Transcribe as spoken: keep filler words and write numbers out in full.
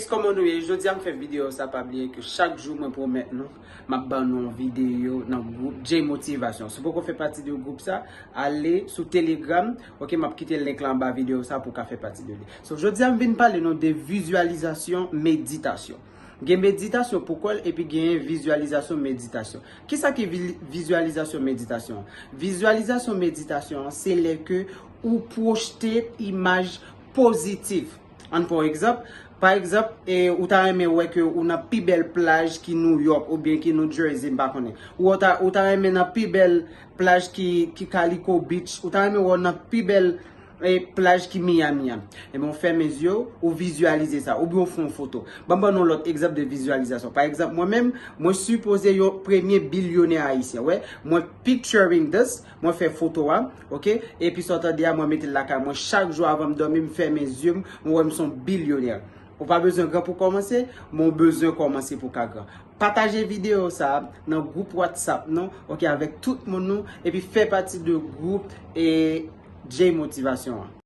Kòman nou ye? Jodi a m fè videyo sa, pa bliye ke chak jou mwen pwomèt nou m ap ban nou yon videyo nan gwoup J Motivation. Si w poko fè pati de gwoup sa, ale sou Telegram, ok, m ap kite link la anba videyo sa pou w ka fè pati de li. So, jodi a m vin pale nou de vizyalizasyon meditasyon. Gen meditasyon pou kò l epi gen vizyalizasyon meditasyon. Kisa ki vi- vizyalizasyon meditasyon? Vizyalizasyon meditasyon an se lè ke ou pwojte imaj pozitif. Ann pran yon egzanp. Pa egzanp, e, ou ta renmen wè ke ou nan pi bèl plaj ki New York oubyen ki New Jersey, m pa konnen. Ou ta, ou ta renmen nan pi bèl plaj ki, ki Calico Beach, ou ta renmen wè w nan pi bèl e, plaj ki Miami an. Ebyen, ou fèmen zye w, ou vizyalize sa, oubyen ou fè yon foto. Ban m ban nou lòt egzanp de vizyalizasyon. Pa egzanp, mwen menm, mwen sipoze yon premye bilyonè ayisyen. Wè, mwen picturing this, mwen fè foto a, ok? Epi sa w tande a, mwen mete l lakay mwen chak jou avan m dòmi, m fèmen zye m, mwen wè m se yon bilyonè. Ou pa bezwen gran pou kòmanse, men w bezwen kòmanse pou w ka gran. Pataje videyo sa a nan gwoup WhatsApp nou, ok, avèk tout moun nou, epi fè pati de gwoup e J Motivation an.